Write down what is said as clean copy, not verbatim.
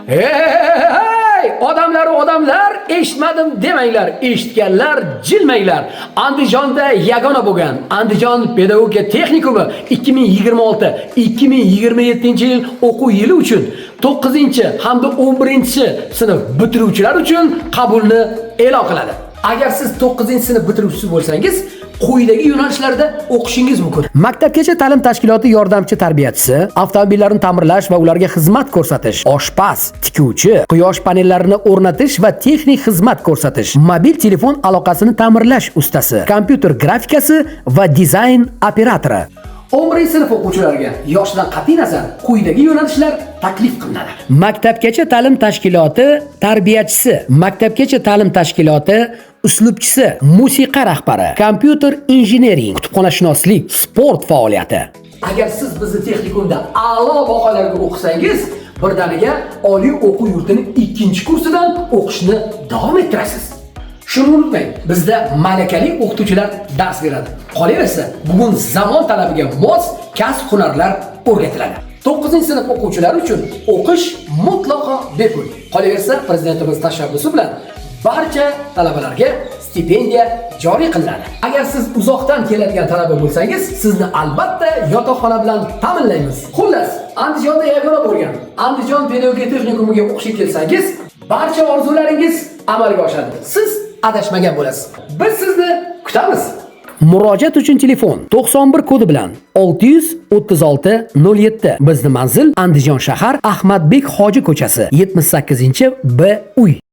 Hey! Odamlar, odamlar, eshitmadim demanglar, eshitganlar jilmanglar. Andijonda yagona bo'lgan Andijon pedagogika texnikumi 2026-2027 yil o'quv yili uchun 9 hamda 11-sinf bitiruvchilar uchun qabulni e'lon qiladi. Agar siz 9-sinf bitiruvchisi bo'lsangiz, quyidagi yo'nalishlarda o'qishingiz mumkin. Maktabgacha ta'lim tashkiloti yordamchi tarbiyachisi, avtomobillarni ta'mirlash va ularga xizmat ko'rsatish, oshpaz, tikuvchi, quyosh panellarini o'rnatish va texnik xizmat ko'rsatish, mobil telefon aloqasini ta'mirlash ustasi, kompyuter grafikasi va dizayn operatori. 11 sinf o'quvchilariga yoshidan qat'iy nazar quyidagi yo'nalishlar taklif qilinadi. Maktabgacha ta'lim tashkiloti tarbiyachisi, maktabgacha ta'lim tashkiloti uslubchisi, musiqa rahbari, kompyuter injenering, kutubxonashunoslik, sport faoliyati. Agar siz bizni texnikumda a'lo baholarga o'qisangiz, birdaniga oliy o'quv yurtining ikkinchi kursidan o'qishni davom ettirasiz. Shuni unutmang, bizda malakali o'qituvchilar dars beradi. Qolaversa, bugun zamon talabiga mos kasb hunarlar o'rgatiladi. 9-sinf o'quvchilari uchun o'qish mutlaqo bepul. Qolaversa, prezidentimiz tashabbusi bilan barcha talabalarga stipendiya joriy qilinadi. Agar siz uzoqdan keladigan talaba bo'lsangiz, sizni albatta yotoqxona bilan ta'minlaymiz. Xullas, Andijonda yagona bo'lgan Andijon pedagogika texnikumiga o'qishga kelsangiz, barcha orzularingiz amalga oshadi. Siz adashmagan bo'lasiz. Biz sizni kutamiz. Murojaat uchun telefon 91 kodi bilan 636 07. Bizni manzil: Andijon shahar, Ahmadbek Hoji ko'chasi, 78 B uy.